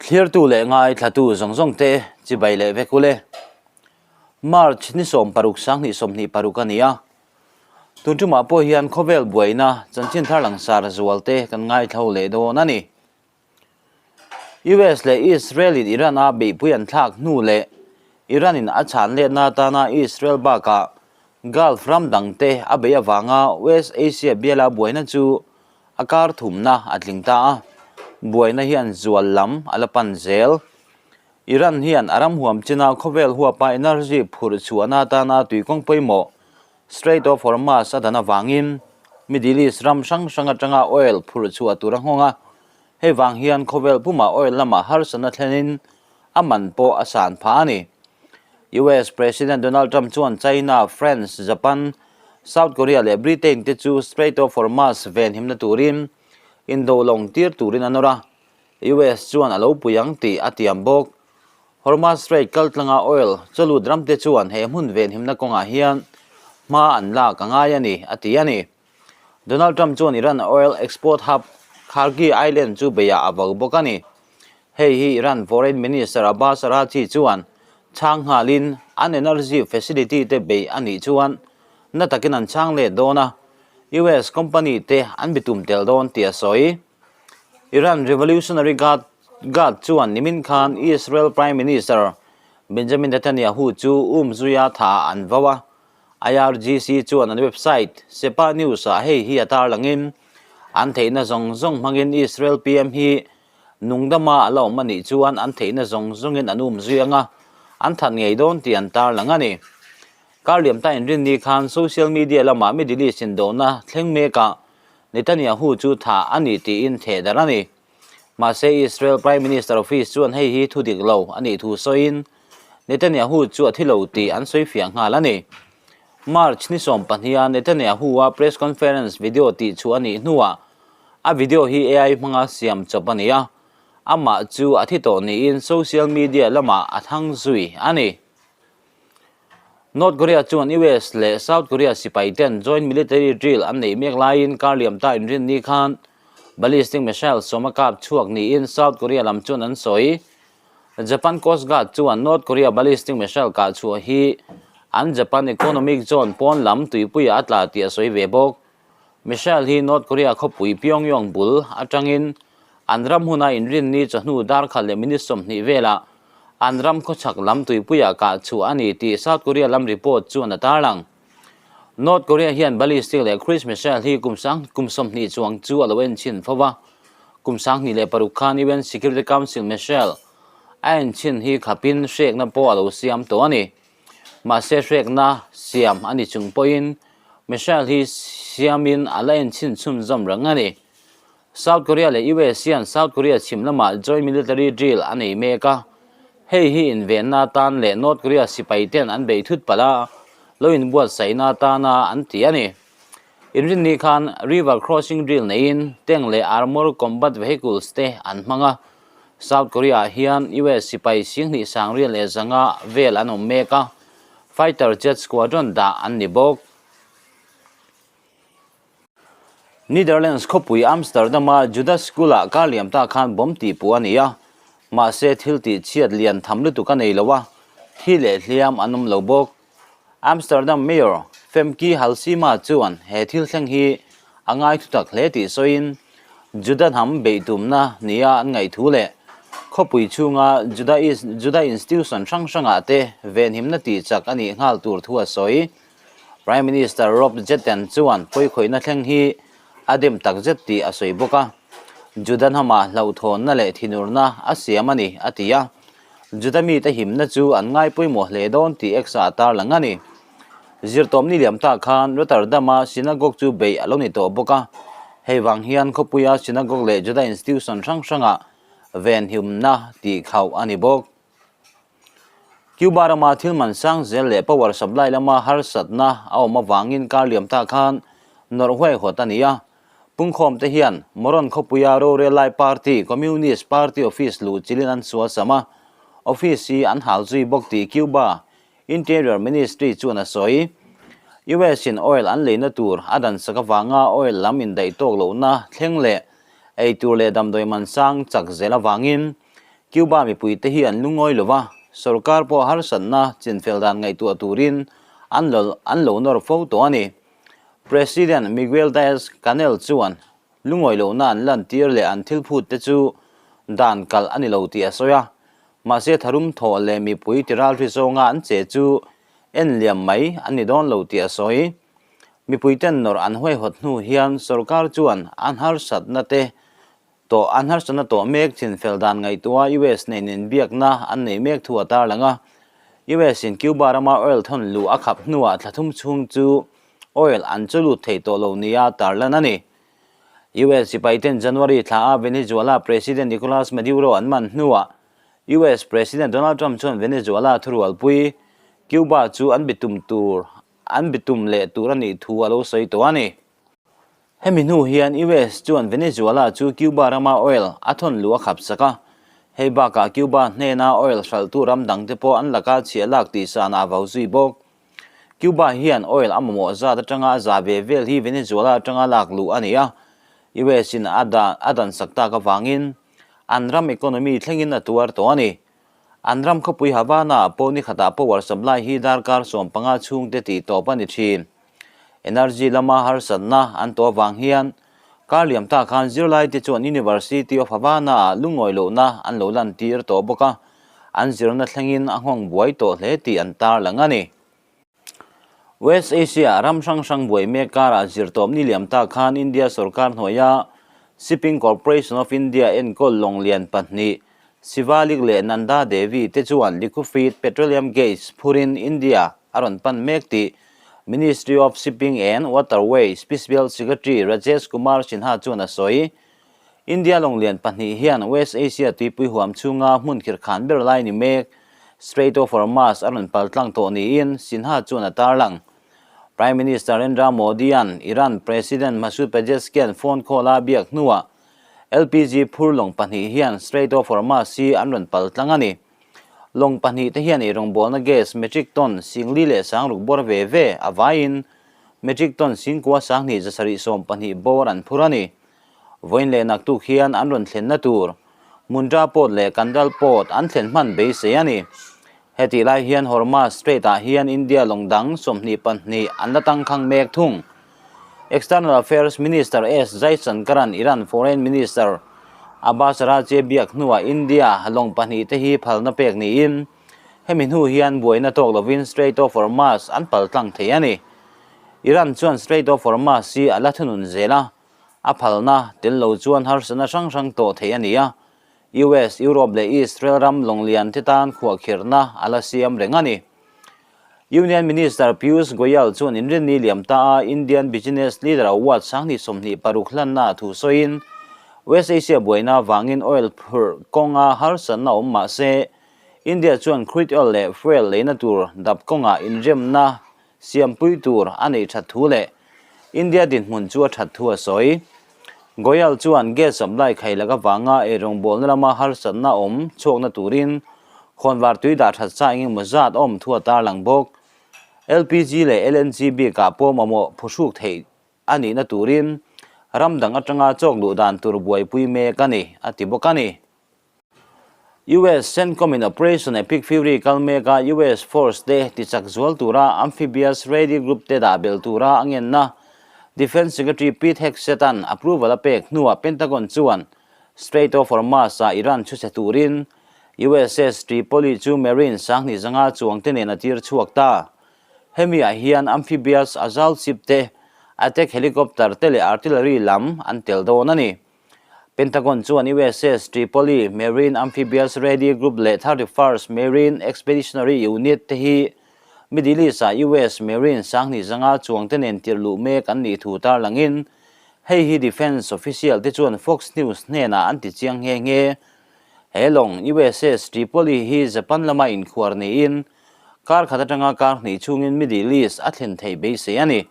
Thlirtu leh ngaithlatu zawng zawng te chibai leh vek ule. March ni 16 2026 a ni a. Tun tumah pawh hian khawvel buaina chanchin thar langsar zual te kan ngaithlo leh dawn a ni. US leh Israel in Iran a beihpui an thlak hnu leh Iran in a chhan letna atana Israel bakah Gulf ram dangte a beih avanga West Asia biala buaina chu a kar thumna a tling ta a, buaina hian zual lam a la pan zel. Iran hian a ram huam china khawvel huapa energy phurh chhuahna atana tuikawng pawimawh Strait of Hormuz a dan avangin Middle East ram hrang hrang atanga oil phurh chhuah tur a nghawng a, hei vang hian khawvel pumah oil lamah harsatna thlenin a man pawh a san phah a ni. US President Donald Trump chuan China, France, Japan, South Korea leh Britain te chu Strait of Hormuz venhimna turin indo lawng tir turin a nawr a, US chuan a lo pui ang tih a tiam bawk. Hormuz Strait kaltlanga oil chawlut ramte chuan he hmun venhimna kawngah hian hma an lak a ngai a ni, a ti a ni. Donald Trump chuan Iran oil export hub Khargi Island chu beiah a vo bawk a ni. Hei hi Iran Foreign Minister Abbas Araghchi chuan chhang nghalin an energy facility te bei a nih chuan na takin an chhang let dawn a, US company te an bitum tel dawn tih a sawi. Iran Revolutionary Guard Guard chuan nimin khan Israel Prime Minister Benjamin Netanyahu chu umzuia tha an vo a, IRGC chuan an website Sepah News-ah hei hi a tarlangin an theihna zawng zawng hmangin Israel PM hi nungdama a la awm a nih chuan an theihna zawng zawngin an umzui ang a, an that ngei dawn tih an tarlang a ni. Karliamta inrinni khan social media lamah Middle East indona thleng mekah Netanyahu chu tha a ni tiin thehdarh a ni. Mahse, Israel Prime Minister Office chuan hei hi thu dik lo a nih thu sawiin Netanyahu chu a thi lo tih an sawi fiah nghal a ni. March ni 12 a Netanyahu-a press conference video tih chhuah a nih hnuah a video hi AI hmanga siam chawp a ni a, amah chu a thi tawh niin social media lamah a thang zui a ni. North Korea chuan US leh South Korea sipai ten joint military drill an neih mek laiin kar liam ta inrinni khan ballistic missile sawm a kap chhuak niin South Korea lam chuan an sawi. Japan Coast Guard chuan North Korea ballistic missile kah chhuah hi an Japan Economic Zone pawn lam tuipuiah a tla tih a sawi ve bawk. Missile hi North Korea khawpui Pyongyang bul atangin an ram huna inrinni chawhnu darkhat leh minute 20 velah an ram khawchhak lam tuipuiah kah chhuah a ni tih South Korea lam report chuan a tarlang. North Korea hian ballistic leh cruise missile hi kum sang kum 20 chuang chu a lo enchhin fo va. Kum 2006 khan UN Security Council missile a enchhin hi khapin hrekna pawh a lo siam tawh a ni. Mahse hrekna siam a ni chung pawhin missile hi siamin a la enchhin chhunzawm reng a ni. South Korea leh US hian South Korea chhim lamah joint military drill a nei mek a, hei hi invenna atan leh North Korea sipai ten an bei thut palh a, lo inbuatsaihna atana an ti a ni. Inrinni khan river crossing drill neiin tank leh armour combat vehicles te an hmang a, South Korea ah hian US sipai 25,500 vel an awm mek a, fighter jet squadron dah an ni bawk. Netherlands khawpui Amsterdam-a Judas School-ah kar liam ta khan bomb tih puh a ni a, mahse thil tih chhiat lian tham lutuk a nei lo a, thi leh hliam an awm lo bawk. Amsterdam Mayor Femke Halsema chuan he thil thleng hi a ngai thutak hle tih sawiin Juda hnam beih tumna nia an ngaih thu leh khawpui chhunga Juda Juda institution hrang hrangah te venhimna tih chak a nih nghal tur thu a sawi. Prime Minister Rob Jetten chuan pawikhawihna thleng hi a dem takzet tih a sawi bawk a, Juda hnamah hlauhthawnna leh thinurna a siam a ni, a ti a. Juda mite himna chu an ngai pawimawh hle dawn tih X-ah a tarlang a ni. Zirtawpni liam tak khan Rotterdam-a synagogue chu beih a lo ni tawh bawk a, hei vang hian khawpuia synagogue leh Juda institution hrang hrangah venhimna tih khauh a ni bawk. Cuba rama thil man sang zel leh power supply lama harsatna a awm avangin kar liam ta khan nawrh huaihawt a ni a. Pungkhawm te hian Moron khawpuia rorel lai party Communist Party office luh chilin an sualsam a, office hi an hal zui bawk tih Cuba Interior Ministry chuan a sawi. US in oil an leina tur a dansak avanga oil lam indaih tawk lohna thleng leh eitur leh damdawi man sang chak zel avangin. Cuba mipuite hi an lungawi lo va, sorkar pawh harsatna chinfel dan ngaihtuah turin an lo an lo nawr fo tawh a ni. President Miguel Diaz-Canel chuan lungawi lohna an lantir leh an thil phut te chu dan kalh a ni lo tih a sawi a, mahse tharum thawh leh mipui tiralhri zawnga an che chu en liam mai an ni dawn lo tih a sawi. Mipuiten nawrh an huaihawt hnu hian sorkar chuan an harsatna te Tawh an harsatna tawh mek chinfel dan ngaihtuah US nen inbiakna an nei mek thu a tarlang a. US in Cuba rama oil thawn luh a khap hnuah thla thum chhung chu oil an chaw lut thei tawh lo nia tarlan a ni. US sipaiten January thla a Venezuela President Nicolas Maduro an man hnuah US President Donald Trump chuan Venezuela thurualpui Cuba chu an bitum tur an bitum leh tur a nih thu a lo sawi tawh a ni. Hemi hnu hian US chuan Venezuela chu Cuba rama oil a thawn luh a khap sak a. Hei bakah Cuba hnena oil hralhtu ram dangte pawh an laka chhiah lak tih sanah a vau zui bawk. Cuba hian oil a mamawh zat atanga a za ve vel hi Venezuela atanga lak luh a ni a. US in a a dan sak tak avangin an ram economy thlengin a tuar tawh a ni. An ram khawpui Havana ah pawh ni khatah power supply hi darkar 15 chhungte tih tawp a ni thin. Energy lama harsatna an tawh avang hian kar liam ta khan zirlaite chuan University of Havana ah lungawi lohna an lo lantir tawh bawk a, an zirna thlengin a nghawng buai tawh hle tih an tarlang a ni. West Asia ram hrang hrang buai mek karah zirtawp ni liam ta khan India sorkar hnuaia Shipping Corporation of India enkawl lawng lian pahnih Shivalik leh Nanda Devi te chuan liquefied petroleum gas phurin India a rawn pan mek tih Ministry of Shipping and Waterways Special Secretary Rajesh Kumar Sinha chuan a sawi. India lawnglian pahnih hian West Asia tuipui huam chhunga hmun khirkhan ber lai ni mek Strait of Hormuz a rawn paltlang tawh niin Sinha chuan a tarlang. Prime Minister Narendra Modi-a'n Iran President Masoud Pezeshkian phone call a biak hnuah LPG phur lawng pahnih hian Strait of Hormuz hi an rawn paltlang a ni. Lawng pahnih te hian eirawngbawlna gas metric ton 40,000 leh 6000 bawr ve ve a vaiin metric ton 9,000 sang hnih 712 bawr an phur a ni. Vawiin leh naktuk hian an rawn thlenna tur Mundra Port leh Kandal Port an thlen hman beisei a ni. Hetih lai hian Hormuz Strait ah hian India lawng dang 22 an la tangkhang mek thung. External Affairs Minister S Jaishankar-a'n Iran Foreign Minister Abbas Araghchi a biak hnuah India lawng pahnih te hi phalna pek niin hemi hnu hian buaina tawk lovin Strait of Hormuz an paltlang thei a ni. Iran chuan Strait of Hormuz hi a la thunun zel a, a phalna tel lo chuan harsatna hrang hrang tawh theih a ni a, US, Europe leh Israel ram lawng lian te tan khuahkhirhna a la siam reng a ni. Union Minister Piyush Goyal chuan inrinni liam ta a Indian Business Leader Award 2026 hlanna thu sawiin, West Asia buaina vangin oil phurh kawnga harsatna awm mah se, India chuan crude oil leh fuel leina tur dap kawngah inremna siampui tur a neih that thu leh India dinhmun chu a that thu a sawi. Goyal chuan gas supply khailak avanga eirawngbawlna lama harsatna awm chhuakna turin khawnvar tui dah that sa eng emaw zat awm thu a tarlang bawk. LPG leh LNG bikah pawh mamawh phuhruk theih a nihna turin ram dang atanga chawk luh dan tur buaipui mek a ni, a ti bawk a ni. US CENTCOM in Operation Epic Fury kal meka US force te tichak zual tura Amphibious Ready Group te dah belh tura a ngenna Defence Secretary Pete Hegseth-a'n approval a pek hnuah Pentagon chuan Strait of Hormuz-ah Iran chu che turin USS Tripoli chu Marine 25 chuang te nen a tir chhuak ta. Hemi ah hian amphibious assault ship te, attack helicopter te leh artillery lam an tel dawn a ni. Pentagon chuan USS Tripoli, Marine Amphibious Ready Group leh 31st Marine Expeditionary Unit te hi Middle East-ah US Marine 25 chuang te nen tirh luh mek an nih thu tarlangin hei hi defence official te chuan Fox News hnenah an ti chiang nghe nghe. He lawng USS Tripoli hi Japan lama inkhuar niin kar khat atanga kar hnih chhungin Middle East a thlen theih beisei a ni.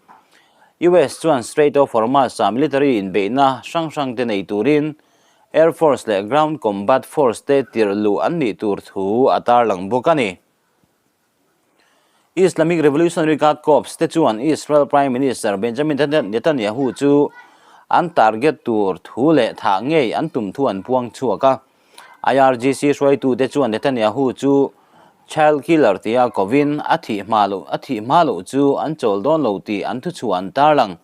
US chuan Strait of Hormuz-ah military inbeihna hrang hrang te nei turin Air Force leh Ground Combat Force te tirh luh an nih tur thu a tarlang bawk a ni. Islamic Revolutionary Guard Corps te chuan Israel Prime Minister Benjamin Netanyahu chu an target tur thu leh thah ngei an tum thu an puang chhuak a. IRGC hruaitute chuan Netanyahu chu child killer tia kovin a thih hma loh a thih hma loh chu an chawl dawn lo tih an thuchhuah an tarlang.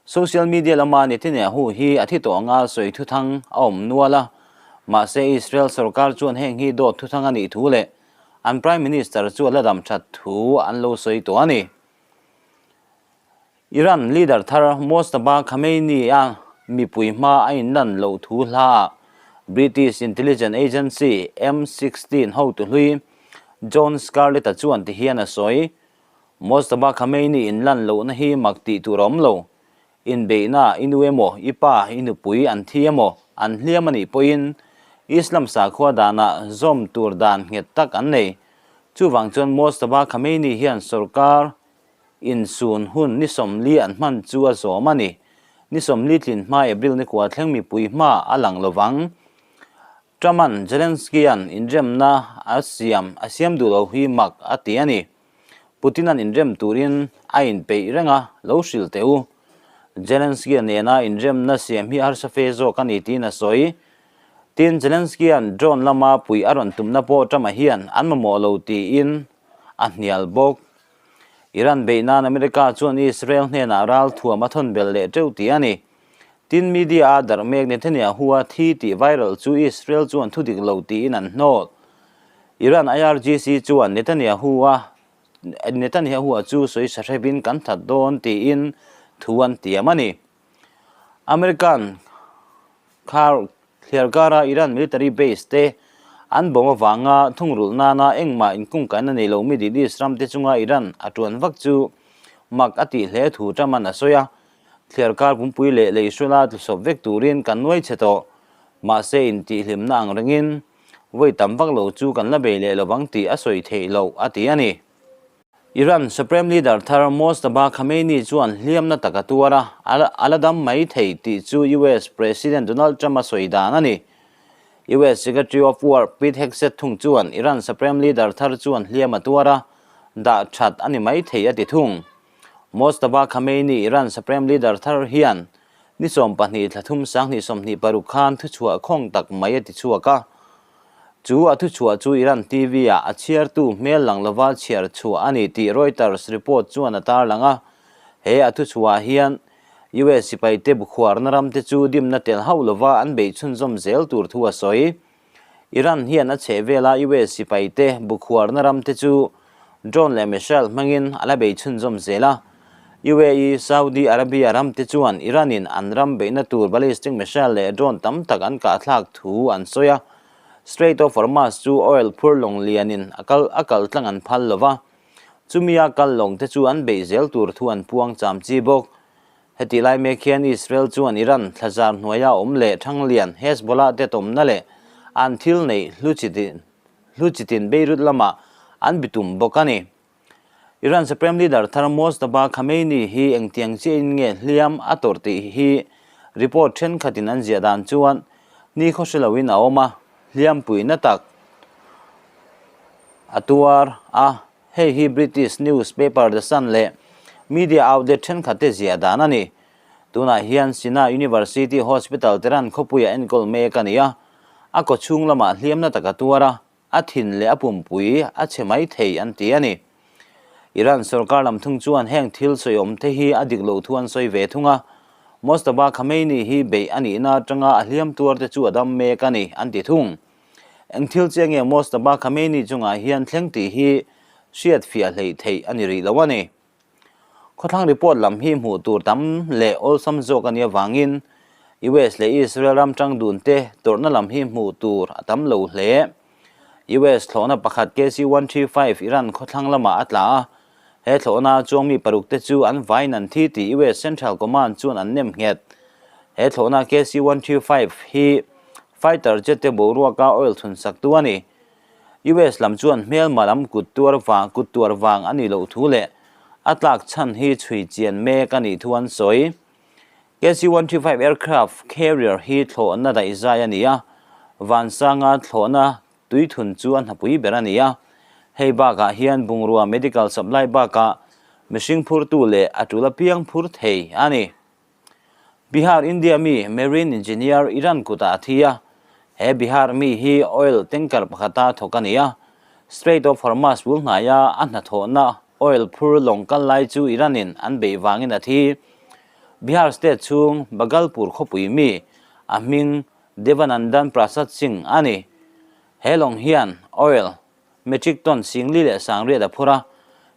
Social media lama Netanyahu hi a thi tawh anga sawi thuthang a awm nual a, mahse Israel sorkar chuan heng hi dawt thuthang a nih thu leh an Prime Minister chu a la dam that thu an lo sawi tawh a ni. Iran leader thar Mojtaba Khamenei-a mipui hma a inlan loh thu hlaah British intelligence agency M16 hotu hlui John Scarlett-a chuan ti hian a sawi, Mojtaba Khamenei inlan lohna hi mak tih tur a awm lo. Inbeihna i nu emaw, i pa, i nupui an thi emaw, an hliam a nih pawhin Islam sakhua danah zawm tur dan nghet tak an nei. Chuvang chuan Mojtaba Khamenei hian sorkar Insun hun ni 40 an hman chu a zawm a ni. Ni 40 tlin hma April ni kua thleng mipui hma a lang lovang. Trump-a'n Zelensky-a'n inremna a siam a siam duh lo hi mak a ti a ni. Putin-a'n inrem turin a inpeih reng a, lo hrilh teh u. Zelensky-a nena inremna siam hi harsa fe zawk a ni tiin a sawi. Tin, Zelensky-a'n drone lama puih a rawn tumna pawh Trump-a hian an mamawh lo tiin a hnial bawk. Iran beih nan America chuan Israel hnenah ral thuam a thawn belh leh teuh tih a ni. Tin, media a darh mek Netanyahu-a thi tih viral chu Israel chuan thu dik lo tiin an hnawt. Iran IRGC chuan Netanyahu-a Netanyahu-a chu sawi sa hrepin kan that dawn tiin thu an tiam a ni. American khar Thliarkara Iran military base te an bawm avanga thungrulh nana engmah inkungkaina nei lo Middle East ram te chunga Iran a tuan vak chu mak a tih hle thu Trump-a'n a sawi a, thliarkar pumpui leh leihruala tlusawp vek turin kan nuai chhe tawh. Mahse intihhlimna ang rengin vawi tam vak lo chu kan la bei leh lovang tih a sawi theih loh a ti a ni. Iran Supreme Leader thar Mojtaba Khamenei chuan hliamna tak a tuar a, a la dam mai thei tih chu US President Donald Trump a sawi dan a ni. US Secretary of War Pete Hegseth thung chuan Iran Supreme Leader thar chuan hliam a tuar a, dah that a ni mai thei a ti thung. Mojtaba Khamenei Iran Supreme Leader thar hian ni 12 thla thum 2026 khan thuchhuah khawng tak mai a ti chhuak a. Chu a thuchhuah chu Iran TV-ah a chhiartu hmel lang lova chhiar chhuah a ni tih Reuters report chuan a tarlang a. He a thuchhuah hian US sipaite bukhuarna ramte chu dimna tel hauh lova an beih chhunzawm zel tur thu a sawi. Iran hian a chhehvela US sipaite bukhuarna ramte chu drone leh missile hmangin a la bei chhunzawm zel a. UAE, Saudi Arabia ramte chuan Iran-in an ram beihna tur ballistic missile leh drone tam tak an kahthlak thu an sawi a. Strait of Hormuz chu oil phur lawng lianin a kal a kal tlang an phal lo va, chumia kal lawngte chu an beih zel tur thu an puang cham chi bawk. Heti lai mek hian Israel chuan Iran thlazar hnuaia awm leh Thanglian, Hezbollah te tawmna leh an thil neih hlu chitin hlu chitin Beirut lamah an bitum bawk a ni. Iran Supreme Leader thar Mojtaba Khamenei hi engtiang chiahin nge hliam a tawrh tih hi report thenkhatin an ziah dan chuan ni khaw hre loin a awm a, hliampuina tak a tuar a, hei hi British newspaper The Sun leh media outlet thenkhatte ziah dan a ni. Tunah hian Sina University Hospital Tehran khawpuiah enkawl mek a ni a, a kawchhung lamah hliamna tak a tuar a. a thin leh a pumpui a chhe mai thei an ti a ni. Iran sorkar lam thung chuan heng thil sawiawm te hi a dik loh thu an sawi ve thung a, Mojtaba Khamenei hi beih a nihna atanga a hliam tuar te chu a dam mek a ni an ti thung. Eng thil chiah nge Mojtaba Khamenei chungah hian thleng tih hi hriat fiah hleih theih a ni rih lo a ni. Khawthlang report lam hi hmuh tur tam leh awlsam zawk a nih avangin US leh Israel ram tang dun te tawrhna lam hi hmuh tur a tam lo hle. US thlawhna pakhat KC-135 Iran khawthlang lamah a tla a, he thlawhna chuang mi paruk te chu an vaiin an thi tih US Central Command chuan an nem nghet. He thlawhna KC-135 hi fighter jet te boruaka oil thun saktu a ni. US lam chuan hmelma lam kut tuar vang kut tuar vang a nih loh thu leh a tlak chhan hi chhui chian mek a nih thu an sawi. KC-135 aircraft carrier hi thlawhna daihzai a ni a, Vansanga thlawhna tuithun chu a hnapui ber a ni a. Hei bakah hian bungrua medical supply bakah mihring phurtu leh a tul apiang phur thei a ni. Bihar India mi Marine Engineer Iran kutah a thi a. He Bihar mi hi oil tanker pakhata thawk a ni a, Strait of Hormuz bul hnaia a hnathawhna oil phur lawng kal lai chu Iran-in an beih vangin a thi. Bihar state chhung Bhagalpur khawpui mi a hming Devanandan Prasad Singh a ni. He lawng hian oil metric ton singli leh sangriat a phur a,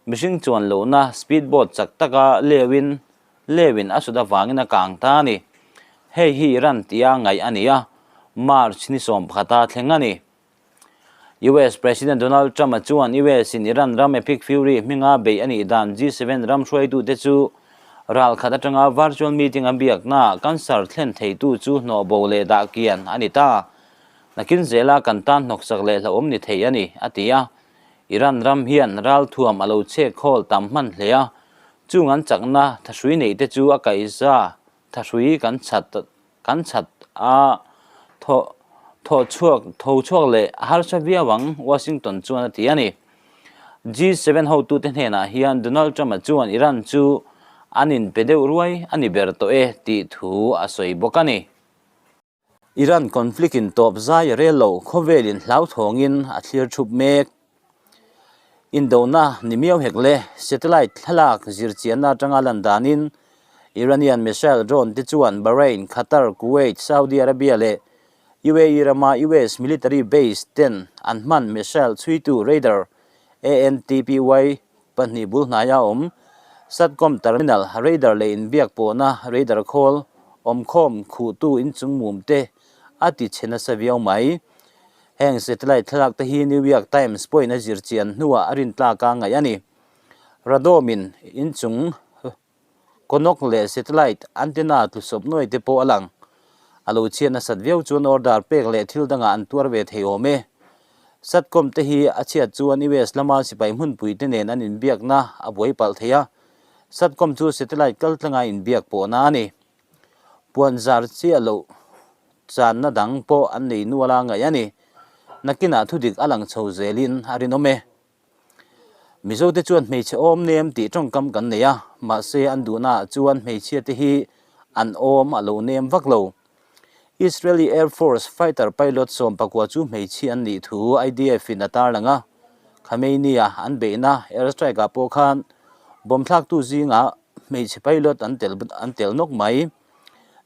mihring chuan lohna speed boat chak taka leuin leuin a sut avangin a kang ta a ni. Hei hi Iran tia ngaih a ni a, March ni 11 thleng a ni. US President Donald Trump-a chuan US-in Iran ram Epic Fury hminga beih a nih dan G7 ram hruaitute chu ralkhat atanga virtual meeting a biaknaah cancer thlen theitu chu hnawhbo leh dah kian a ni ta. Nakin zela kan tan hnawksak leh hlauhawm ni thei a ni, a ti a. Iran ram hian ralthuam a lo chhek khawl tam hman hle a, chung an chakna thahrui neihte chu a kaihza thahrui kan chhat Kan chhat a, thaw thaw chhuak tho chhuak leh a harsa viau ang, Washington chuan a ti a ni. G7 hotute hnenah hian Donald Trump-a chuan Iran chu an inpe deuh ruai a ni ber tawh e tih thu a sawi bawk a ni. Iran conflict in tawp zai a rel lo, khawvelin hlauthawngin a thlir thup mek. Indona ni miau hek le, satellite thlalak zirchianna atanga lan danin Iranian missile drone te chuan Bahrain, Qatar, Kuwait, Saudi Arabia leh UAE rama US military base ten an hman missile chhuitu radar ANTPY pahnih bul hnaia awm Satcom terminal radar leh inbiak pawhna radar khawl awmkhawm khuhtu inchung mum te a ti chhe nasa viau mai. Heng satellite thlalak te hi New York Times pawhin a zir chian hnuah a rintlak a ngaih a ni. Radawmin inchung kawnawk leh satellite antenna tlusawp nuai te pawh a lang. A lo chhiat nasat viau chuan order pek leh thil dangah an tuar ve thei awm e. Satcom te hi a chhiat chuan US lama sipai hmunpui te nen an inbiakna a buai palh thei a. Satcom chu satellite kaltlanga inbiak pawhna a ni. Puan zar chiah loh channa dang pawh an nei nual a ngaih a ni. Nakinah thudik a lang chho zelin a rinawm e. Mizote chuan hmeichhe awm nem tih tawngkam kan nei a, mahse an duhnaah chuan hmeichhia te hi an awm a lo nem vak lo. Israeli Air Force fighter pilot 14 chu hmeichhia an nih thu IDF in a tarlang a, Khamenei-a an beihna airstrike ah pawh khan bomb thlaktu zingah hmeichhe pilot an tel an tel nawk mai.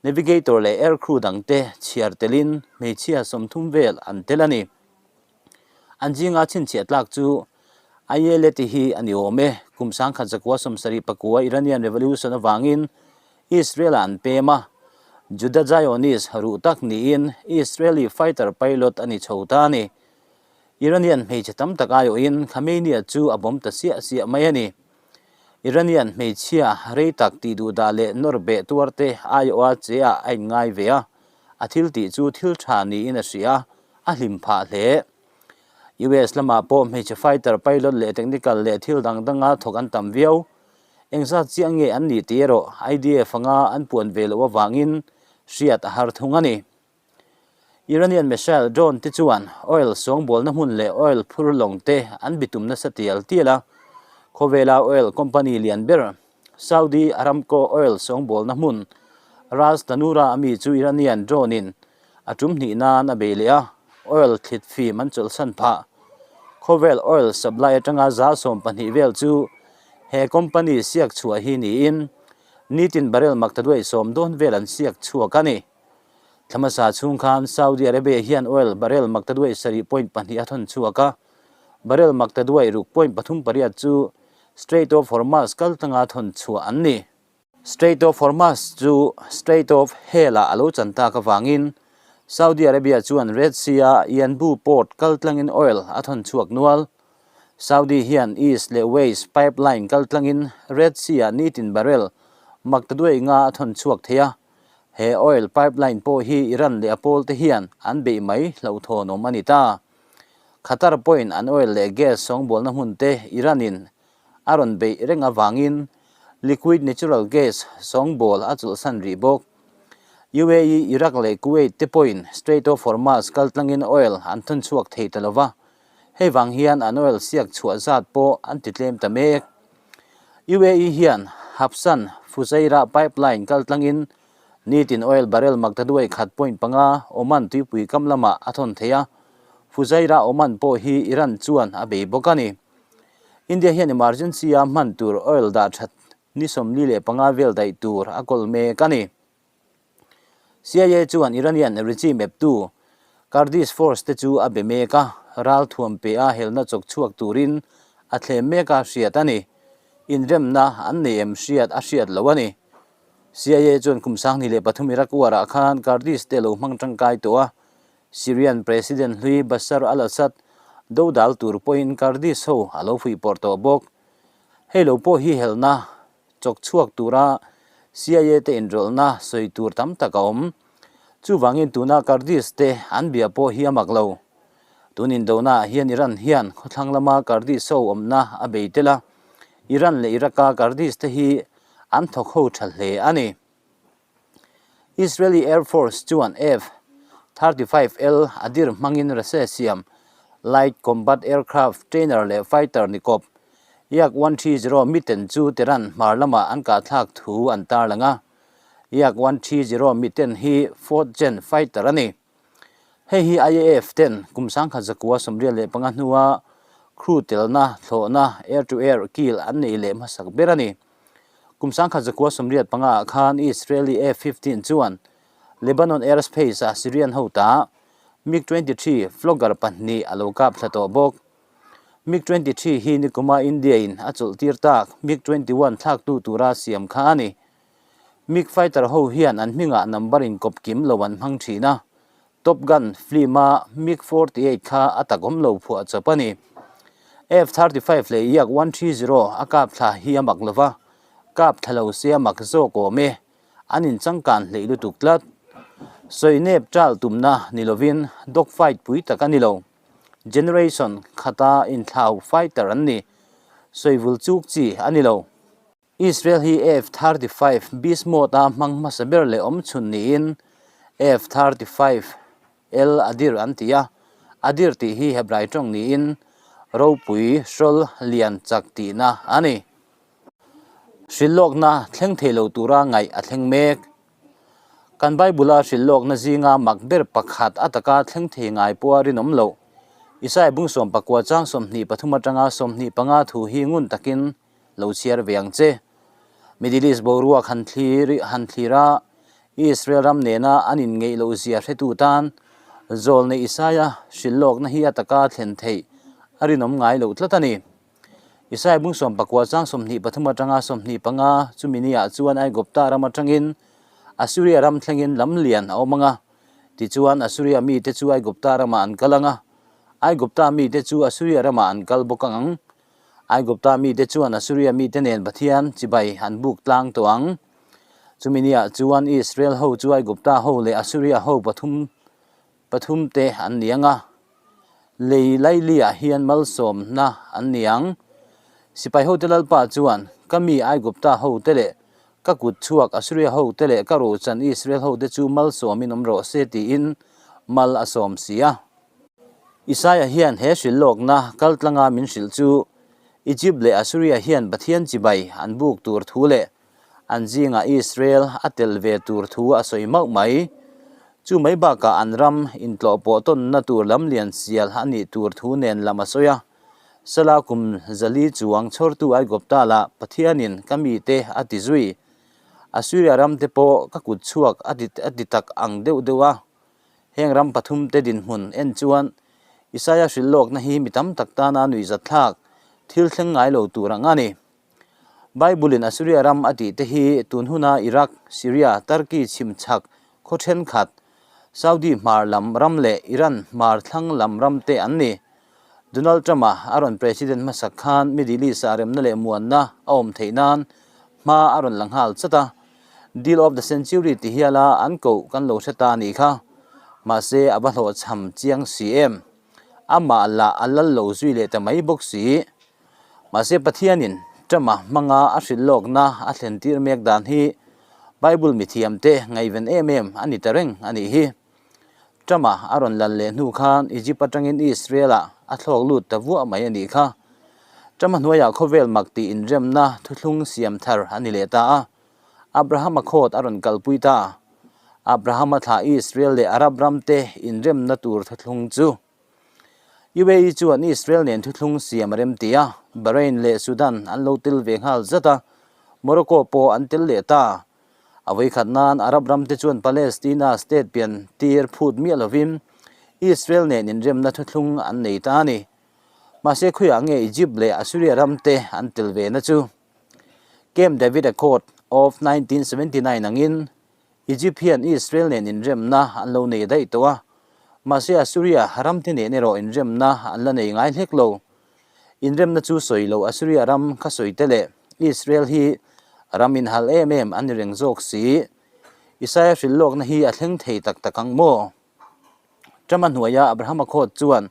Navigator leh air crew dangte chhiar telin hmeichhia 30 vel an tel a ni. An zinga chhinchhiah tlak chu Ayeleti hi a ni awm e. Kum 1974 Iranian Revolution avangin Israel-ah an pem a, Juda Zionist ruh tak niin Israeli fighter pilot a ni chho ta a ni. Iranian hmeichhe tam tak aiawhin Khamenei-a chu a bawm ta siah siah mai a ni. Iranian hmeichhia rei tak tih duhdah leh nawr beh tuarte aiawha che ah a inngai ve a, a thil tih chu thil tha niin a hria a, a hlim phah hle. US lamah pawh hmeichhe fighter pilot leh technical leh thil dang danga thawk an tam viau. Engzat chiah nge an nih tih erawh IDF anga an puan ve loh avangin hriat a har thung a ni. Iranian missile drone te chuan oil sawngbawlna hmun leh oil phur lawng te an bitum nasa tial tial a, khawvela oil company lian ber Saudi Aramco oil sawngbawlna hmun Ras Tanura a mi chu Iranian drone in a tum hnih nan a bei leh a, oil thlit fim an chawlhsan phah. Khawvel oil supply atanga 12% vel chu he company siak chhuah hi niin nitin barrel maktaduai 10 dawn vel an siak chhuak a ni. Thla hmasa chhung khan Saudi Arabia hian oil barrel maktaduai 7.2 a thawn chhuak a, barrel maktaduai 6.38 chu Strait of Hormuz kal tlanga thawn chhuah an ni. Strait of Hormuz chu Strait of Hell-ah a lo chan tak avangin Saudi Arabia chuan Red Sea-a Yanbu port kal tlangin oil a thawn chhuak nual. Saudi hian East leh West pipeline kal tlangin Red Sea-ah nitin barrel maktaduai nga a thawn chhuak thei a, He oil pipeline pawh hi Iran leh a pawlte hian an beih mai hlauhthawn awm a ni ta. Qatar pawhin an oil leh gas sawngbawlna hmun te Iran-in a rawn beih reng avangin liquid natural gas sawngbawl a chawlhsan rih bawk. UAE, Iraq leh Kuwait te pawhin Strait of Hormuz kaltlangin oil an thawn chhuak thei ta lo va, hei vang hian an oil siak chhuah zat pawh an titlem ta mek. UAE hian Habsan Fujairah pipeline kaltlangin Nitin oil barrel maktaduai khat point panga Oman tuipui kam lamah a thawn thei a, Fujairah Oman pawh hi Iran chuan a bei bawk a ni. India hian emergency a hman tur oil dah that ni 45 vel daih tur a kawl mek a ni. CIA chuan Iranian regime eptu Kurdish force te chu a be mek a, ral thuam pe a helna chawk chhuak turin a thlem mek a hriat a ni. Inremna an nei em hriat a hriat lo a ni. CIA chuan kum 2003 Iraq war ah khan Kurdish te lo hmang tangkai tawh a, Syrian President hlui Bashar al-Assad dodal tur pawhin Kurdish ho a lo fuihpawrh tawh bawk. Hei lo pawh hi helna chawk chhuak tura CIA te inrawlhna sawi tur tam tak a awm. Chuvangin tuna Kurdish te an bia pawh hi a mak lo. Tun indona ah hian Iran hian khawthlang lama Kurdish ho awmna a bei tel a, Iran leh Iraq-a Kurdish te hi an thawk ho tha hle a ni. Israeli Air Force chuan F-35L Adir hmangin Russia siam Light Combat Aircraft trainer leh fighter ni kawp Yak 130 miten chu Tehran hmar lamah an kahthlak thu an tarlang a. Yak 130 miten hi fourth gen fighter a ni. Hei hi IAF ten kum 1985 hnua crew telna thlawhna air-to-air kill an nei leh hmasak ber a ni. Kum 1985 ah khan Israeli F-15 chuan Lebanon airspace a Syrian ho ta MiG-23 Flogger pahnih a lo kap thla tawh bawk. MiG-23 hi nikuma India in a chawlh tir tak MiG-21 thlaktu tura siam kha a ni. MiG fighter ho hian an hmingah number inkawp kim lo an hmang thin a, Top Gun film a MiG 48 kha a takawm lo phuah chawp a ni. F-35 leh Yak 130 a kap thla hi a mak lova, kap thla lo se a mak zawk awm e, an inchangkan hleih lutuk tlat. Sawi nep chal tumna ni lovin dog fight pui tak a ni lo. Generation khata inthlau fighter an ni. Sawivul chuk chi a ni lo. Israel hi F-35 beast mode-a hmang hmasa ber leh awm chhun niin F-35L Adir an ti a, Adir tih hi Hebrai tawng niin ropui, hrawl, lian, chak tihna a ni. Hrilhlawkna thleng thei lo tura ngaih a thleng mek. Kan Bible-a hrilhlawkna zinga mak ber pakhat a taka thleng thei ngai pawha rinawm loh. Isaiah bung 19 chang 23 atanga 25 thu hi ngun takin lo chhiar ve ang che. Middle East boruak han thlir han thlir a, Israel ram nena an inngeih loh zia hretu tan Zawlnei Isaia hrilhlawkna hi a taka thlen theih a rinawm ngai loh tlat a ni. Isaia bung 19 chang 23 atanga 25 chumi niah chuan Aigupta ram atangin Assuria ram thlengin lam lian a awm ang a, tichuan Assuria mite chu Aigupta ramah an kal ang a, Aigupta mite chu Assuria ramah an kal bawk ang. Aigupta mite chuan Assuria mite nen Pathian chibai an buk tlang tawh ang. Chumi niah chuan Israel ho chu Aigupta ho leh Assuria ho pathum pathum te an ni ang a, lei lailiah hian malsawmna an ni ang. Sipai hote Lalpa chuan, Ka mi Aigupta ho te leh ka kut chhuak Assuria ho te leh ka ruhchan Israel ho te chu malsawmin awm rawh se tiin mal a sawm si a. Isaia hian he hrilhlawkna kaltlanga min hrilh chu Egypt leh Assuria hian Pathian chibai an buk tur thu leh an zingah Israel a tel ve tur thu a sawi mauh mai. Chu mai bakah an ram intlawhpawh tawnna tur lam lian sial a nih tur thu nen lam a sawi a. Sala kum zali chuang chhawrtu Aigupta lah Pathianin ka mite a ti zui. Assuria ramte pawh ka kut chhuak a ti tak ang deuh deuh a. Heng ram pathumte dinhmun en chuan Isaia hrilhlawkna hi mi tam tak tana nuihzatthlak thil thleng ngai lo tur ang a ni. Bible-in Assuria ram a tih te hi tun huna Iraq, Syria, Turkey chhim chhak khaw thenkhat, Saudi hmar lam ram leh Iran hmar thlang lam ram te an ni. Donald Trump-a a rawn president hmasak khan Middle East-ah remna leh muanna a awm theih nan hma a rawn la nghal chat a. Deal of the century ti hiala an koh kan lo hre ta a nih kha. Mahse a va hlawhchham chiang si em? Amah lah a lal lo zui leh ta mai bawk si. Mahse Pathianin Trump-a hmanga a hrilh lawkna a thlen tir mek dan hi Bible mithiamte ngaihven em em a ni ta reng a nih hi. Trump-a a rawn lal leh hnu khan Egypt atangin Israel-ah a thlawk lut ta vuah mai a nih kha. Trump-a hnuaiah khawvel mak tih inremna thuthlung siam thar a ni leh ta a, Abraham-a khawt a rawn kalpui ta. Abrahama thlah Israel leh Arab ramte inremna tur thuthlung chu. UAE chuan Israel nen thuthlung siam a remti a, Bahrain leh Sudan an lo tel ve nghal zat a, Morocco pawh an tel leh ta. A vawikhat nan Arab ramte chuan Palestina state pian tir phut miah lovin Israel nen inremna thuthlung an nei ta a ni. Mahse khawiah nge Egypt leh Assyria ramte an tel ve na chu? Camp David Accord of 1979 angin Egypt hian Israel nen inremna an lo nei daih tawh a, mahse Assyria ramte nen erawh inremna an la nei ngai hlek lo. Inremna chu sawi lo Assyria ram kha sawi te leh Israel hi ram inhal em em an ni reng zawk si. Isaia hrilh lawkna hi a thleng thei tak tak ang maw? Trump-a hnuaia Abraham Accord chuan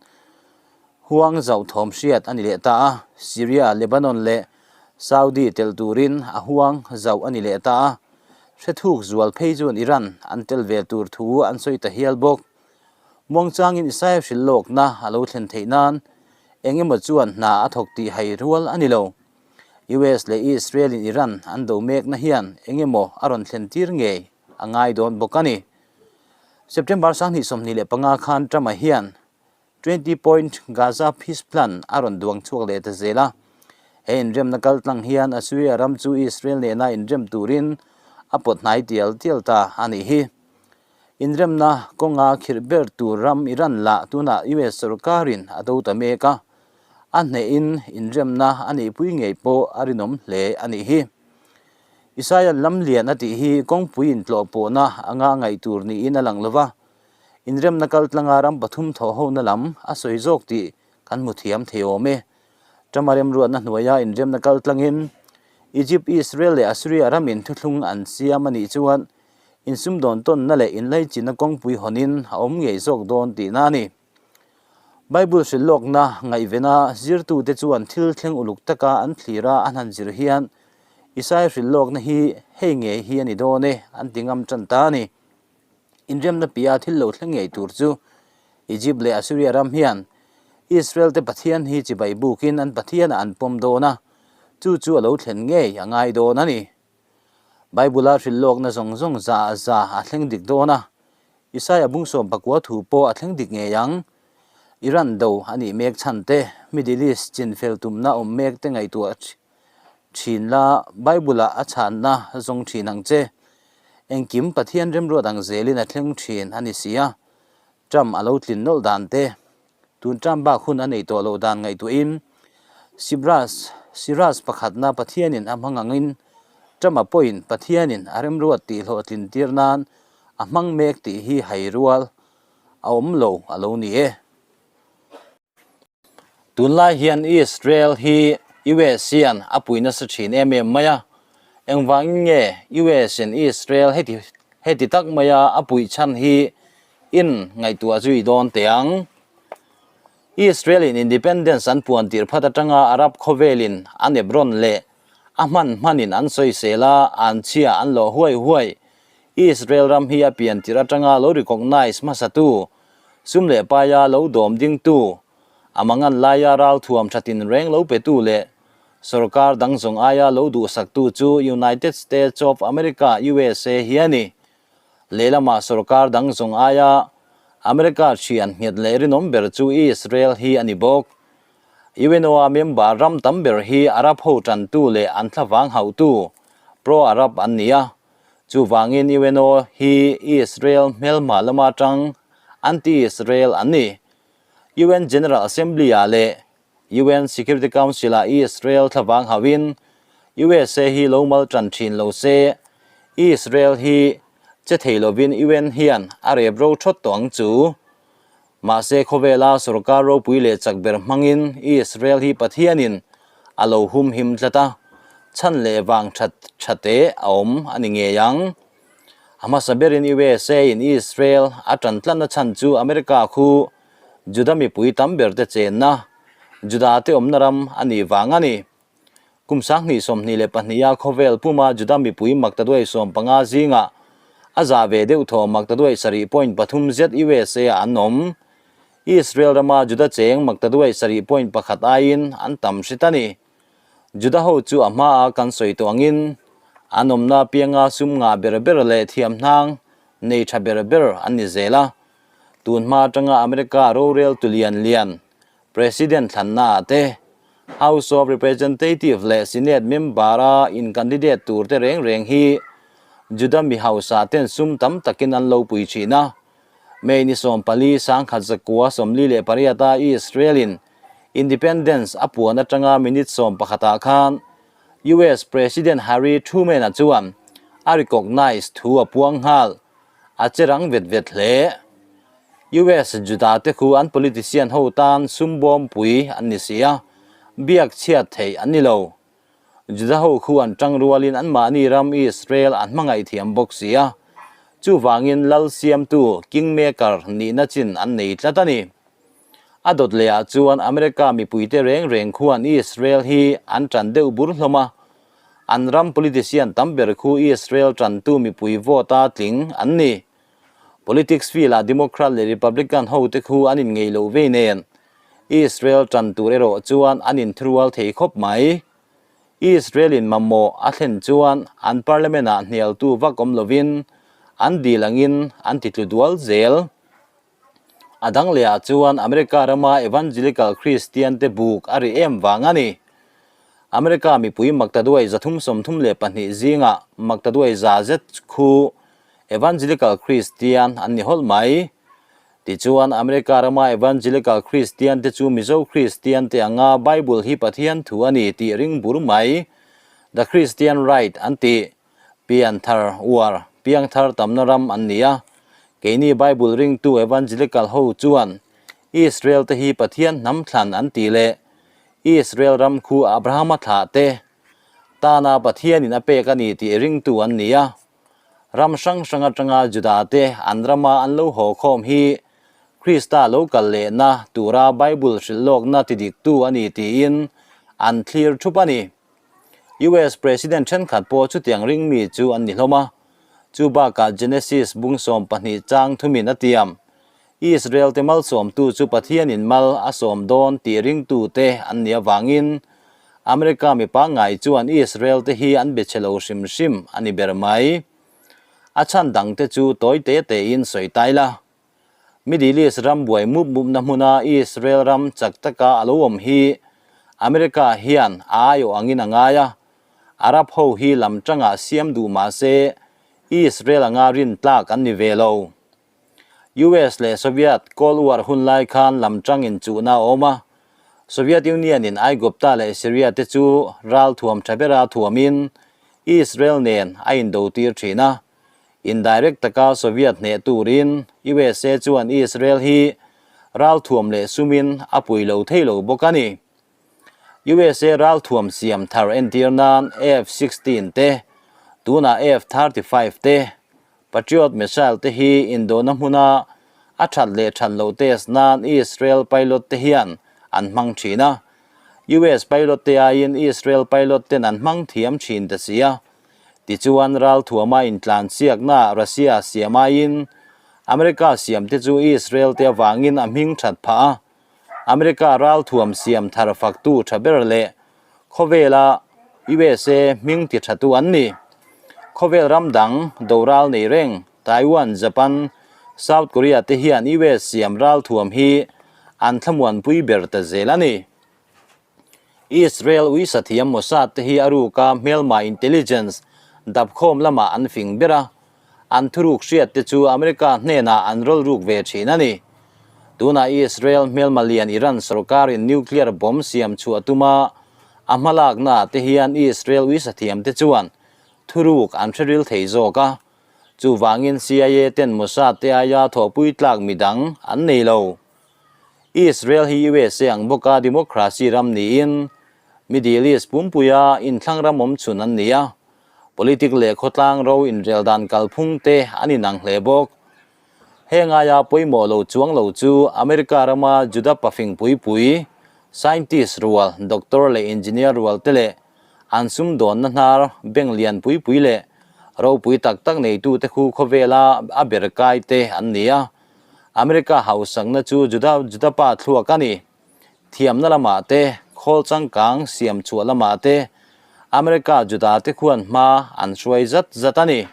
huang zauh thawm hriat a ni leh ta a, Syria, Lebanon leh Saudi telh turin a huang zauh a ni leh ta a, hrethuk zual phei chuan Iran an tel ve tur thu an sawi ta hial bawk. Muangchangin Isaia hrilh lawkna a lo thlen theih nan eng emaw chuan hna a thawk tih hai rual a ni lo. US leh Israel-in Iran an do mekna hian eng emaw a rawn thlen tir ngei a ngai dawn bawk a ni. September 2025 khan Trump-a hian Twenty Point Gaza Peace Plan a rawn duang chhuak leh ta zel a. He inremna kaltlang hian Assyria ram chu Israel nena inrem turin a pawt hnai tial tial ta a nih hi. Inremna kawnga khirh ber tur ram Iran lah tunah US sorkarin a do ta mek a, a hnehin inremna a neihpui ngei pawh a rinawm hle a nih hi. Isaiah lamlian a tih hi kawngpui intlawh pawhna anga ngaih tur niin a lang lova, inremna kaltlanga ram pathum thawhhona lam a sawi zawk tih kan hmu thiam thei awm e. Trump-a remruatna hnuaia inremna kaltlangin Egypt, Israel leh Assyria ramin thuthlung an siam a nih chuan insumdawn tawnna leh inlaichinna kawngpui hawnin a awm ngei zawk dawn tihna a ni. Bible hrilh lawkna ngaihvena zirtute chuan thil thleng uluk taka an thlir a an han zir hian Isaiah hrilh lawkna hi hei ngei hi a ni dawn e an ti ngam tan ta a ni. Inremna piah thil lo thleng ngei tur chu Egypt leh Assyria ram hian Israel te Pathian hi chibai bukin an Pathianah an pawm dawn a, chu chu a lo thlen ngei a ngai dawn a ni. Bible-a hrilh lawkna zawng zawng za za a thleng dik dawn a, Isaia bungsawm pakua thu pawh a thleng dik ngei ang. Iran do a nih mek chhan te, Middle East chin fel tumna awm mek te ngaihtuah thin la, Bible-ah a chhanna zawng thin ang che. Engkim Pathian remruat ang zelin a thleng thin a ni si a, Trump a lo tlin nawlh dan te, tun Trump bak hun a neih tawh loh dan ngaihtuahin Sibras, Sirus pakhatna Pathianin a hmang angin Trump-a pawhin Pathianin a remruat tih hlawhtlin tir nan a hmang mek tih hi hai rual a awm lo a lo ni e. Tunlai hian Israel hi US hian a pui nasa thin em em mai a, engvangin nge US in Israel heti heti tak maia a puih chhan hi in ngaihtuah zui dawn teh ang. Israel in independence an puan tir phat atanga Arab khawvelin an ep rawn leh a hman hmanin an sawisel a, an chhia an lawh huai huai. Israel ram hi a pian tirh atanga lo recognize hmasatu Sum leh paia lo dawm dingtu, a mangan laia ralthuam tha tinreng lo petu leh sorkar dang zawng aia lo duhsaktu chu United States of America, usa, hi a ni. Lehlamah sorkar dang zawng aia America thian nghet leh rinawm ber chu Israel hi a ni bawk. UNO-a member ram tam ber hi Arab ho tantu leh an thlavang hauhtu, pro-Arab an ni a. Chuvangin UNO hi Israel hmelhma lama tang anti-Israel an ni. UN General Assembly-ah leh UN Security Council-ah Israel thlavang hauhin usa hi lo mal tan thin lo se, Israel hi che thei lovin UN hian a rep ro thawt tawh ang chu. Mahse khawvela sorkar ropui leh chak ber hmangin Israel hi Pathianin a lo humhim tlat a, chhan leh vang that tha te a awm a ni ngei ang. A hmasa berin USA in Israel a tan tlatna chhan chu America khu Juda mipui tam ber te chenna, Juda te awmna ram a nih vang a ni. Kum 2022 a khawvel puma Juda mipui maktaduai 15 zingah a za ve deuh thaw maktaduai 7.3 zet USA ah an awm. Israel rama Juda cheng maktaduai 7.1 aiin an tam hret a ni. Juda ho chu a hmaa kan sawi tawh angin an awmna apianga sum ngah ber ber leh thiamhnang nei tha ber ber an ni zel a. Tun hma atanga America roreltu lian lian President thlannaah te, House of Representative leh Senate member-a in-candidate tur te reng reng hi Juda mi hausa ten sum tam takin an lo pui thin a. May ni 14 1948-a Israel-in Independence a puan atanga minute 11 ah khan US President Harry Truman-a chuan a recognize thu a puang nghal. A che rang vet vet hle. US Juda te khu an politician ho tan sum bawm pui an ni si a, biak chhiat theih an ni lo. Juda ho khu an tang rualin anmahni ram Israel an hmangaih thiam bawk si a, chuvangin lal siamtu, kingmaker, nihna chin an nei tlat a ni. A dawt lehah chuan America mipuite reng reng khuan Israel hi an tan deuh bur hlawm a, an ram politician tam ber khu Israel tantu mipui vote-a tling an ni. Politics field-ah Democrat leh Republican hote khu an inngei loh vei nen, Israel tan tur erawh chuan an inthurual thei khawp mai. Israel-in mamawh a thlen chuan an parliament-ah hnialtu vak awm lovin an dil angin an titlu dual zel. A dang lehah chuan America rama Evangelical Christian-te buk a ri em vang a ni. America mipui maktaduai 332 zingah maktaduai za zet khu Evangelical Christian an ni hawlh mai. Tichuan, America rama Evangelical Christian te chu Mizo Christian te anga Bible hi Pathian thu a ni tih ring bur mai. The Christian Right an tih. Pian thar uar, piang thar tamna ram an ni a. Keini Bible ringtu Evangelical ho chuan Israel te hi Pathian hnam thlan an tih leh Israel ram khu Abrahama thlah te tana Pathianin a pek a ni tih ringtu an ni a. Ram hrang hrang atanga Judate an rama an lo haw khawm hi Krista lo kal lehna tura Bible hrilh lawkna tidiktu a ni tiin an thlir thup a ni. US President thenkhat pawh chutiang ringmi chu an ni hlawm a. Chu bakah Genesis bung 12 chang thumin a tiam, Israel te malsawmtu chu Pathianin mal a sawm dawn tih ringtute an nih avangin America mi pangngai chuan Israel te hi an be chhe lo hrim hrim a ni ber mai. A chhan dang te chu tawi te tein sawi tai la. Middle East ram buai mup mupna hmuna Israel ram chak taka a lo awm hi America hian a aiawh angin a ngai a, Arab ho hi lam tangah siam duh mah se Israel anga rin tlak an ni ve lo. US leh Soviet Cold War hun lai khan lam tangin chuhna a awm a, Soviet Union in Aigupta leh Syria te chu ral thuam tha bera thuamin Israel nen a indo tir thin a. Indirect taka Soviet hneh turin USA chuan Israel hi ral thuam leh sumin a pui lo thei lo bawk a ni. USA ral thuam siam thar entir nan F-16 te, tunah F-35 te, Patriot missile te hi indona hmuna a that leh that loh test nan Israel pilot te hian an hmang thin a. US pilot te aiin Israel pilot ten an hmang thiam thin ta si a. Tichuan ral thuama intlan chiakna Russia siam aiin America siam te chu Israel te avangin a hming that phah a. America ral thuam siam thar faktu tha ber leh khawvela USA hming ti thatu an ni. Khawvel ram dang do ral nei reng Taiwan, Japan, South Korea te hian US siam ral thuam hi an thlamuanpui ber ta zel a ni. Israel uisa thiam Mossad te hi a ruka hmelma intelligence dapkhawm lamah an fing ber a, an thuruk hriat te chu America hnenah an rawl ruk ve thin a ni. Tunah Israel hmelma lian Iran sorkarin nuclear bomb siam chhuah tuma a hmalaknaah te hian Israel uisa thiam te chuan thuruk an hre ril thei zawk a, chuvangin CIA ten Mossad te aia thawhpui tlak midang an nei lo. Israel hi USA ang bawka democracy ram niin Middle East pumpuia inthlang ram awm chhun an ni a, politic leh khawtlang ro inrel dan kalphung te an inang hle bawk. Heng aia pawimawh lo chuang lo chu America rama Juda pafing pui pui, scientist rual, doctor leh engineer rual te leh an sumdawnna hnar bank lian pui pui leh ropui tak tak neitute khu khawvela a ber kai te an ni a. America hausakna chu Juda Juda pa thluak a ni. Thiamna lamah te, khawl changkang siam chhuah lamah te America Juda te khuan hma an hruai zat zat a ni.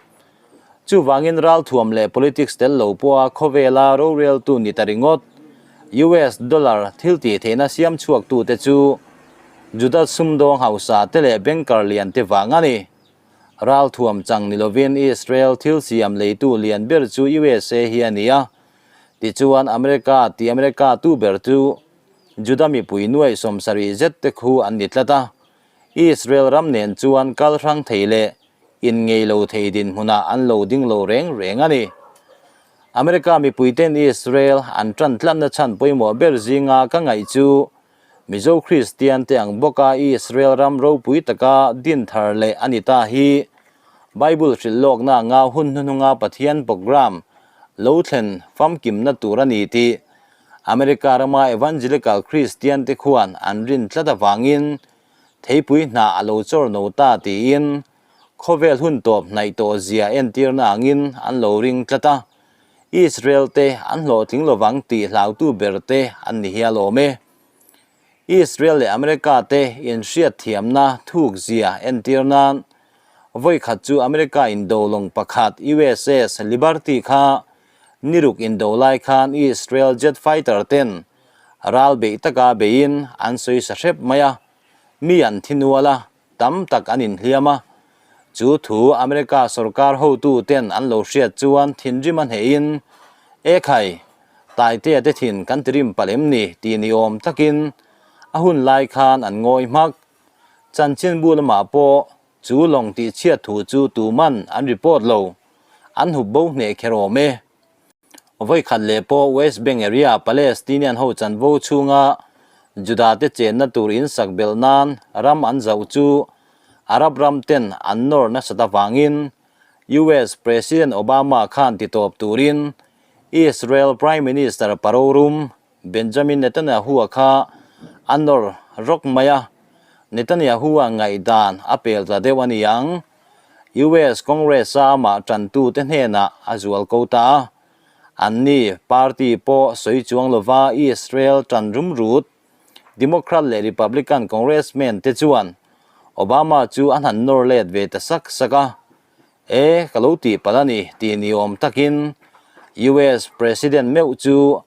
Chuvangin ralthuam leh politics tel lo pawha khawvela roreltu ni ta ringawt US dollar thil tih theihna siam chhuaktute chu Juda sumdawng hausa te leh banker lian te vang a ni. Ralthuam chang ni lovin Israel thil siam leitu lian ber chu USA hi a ni a, tichuan America ti America tu ber chu Juda mipui nuaih 70 zet te khu an ni tlat a, Israel ram nen chuan kal hrang thei leh inngei lo thei dinhmunah an lo ding lo reng reng a ni. America mipuiten Israel an tan tlatna chhan pawimawh ber zinga ka ngaih chu Mizo Kristian te ang bawka Israel ram ropui taka din thar leh a ni ta hi Bible hrilh lawkna anga hun hnuhnunga Pathian program lo thlen famkimna tur a ni tih America rama Evangelical Kristian te khuan an rin tlat avangin theipui hnah a lo chawr no ta tiin khawvel hun tawp hnaih tawh zia entirna angin an lo ring tlat a, Israel te an hlawhtling lovang tih hlautu ber te an ni hial awm e. Israel leh America te inhriatthiamna thuk zia entir nan vawi khat chu America indo lawng pakhat USS Liberty kha niruk indo lai khan Israel jet fighter ten ral beih taka beiin an sawi sa hrep mai a, mi an thi nual a, tam tak an inhliam a. Chu thu America sorkar hotu ten an lo hriat chuan thinrim a hnehin, E khai, Taitea te thin kan ti rim palh em ni? tih ni awm takin a hun lai khan an ngawi hmak. Chanchinbu lamah pawh chu lawng tih chhiat thu chu tuman an report lo, an hup bo hneh kher awm e. Vawi khat leh pawh West Bank area Palestinian ho chanvo chhunga Juda te chenna tur in sak belh nan ram an zauh chu Arab ram ten an nawr nasat avangin US President Obama khan titawp turin Israel Prime Minister parorum Benjamin Netanyahu-a kha a nawr rawk mai a, Netanyahu-a ngaihdan a pel ta deuh a ni ang. US Congress-a amah tantute hnenah a zual ko ta a, anni party pawh sawi chuang lova Israel tan rumrut Democrat leh Republican Congressman te chuan Obama chu an han nawr let ve ta sak sak a, E, ka lo tih palh a ni tih ni awm takin US President meuh chu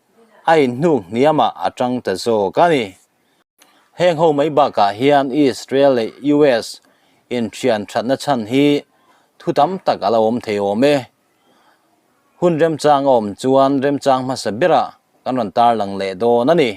a inhnuk hniamah a tang ta zawk a ni. Heng ho mai bakah hian Israel leh US inthian thatna chhan hi thu tam tak a la awm thei awm e. Hun remchang a awm chuan remchang hmasa berah kan rawn tarlang leh dawn a ni.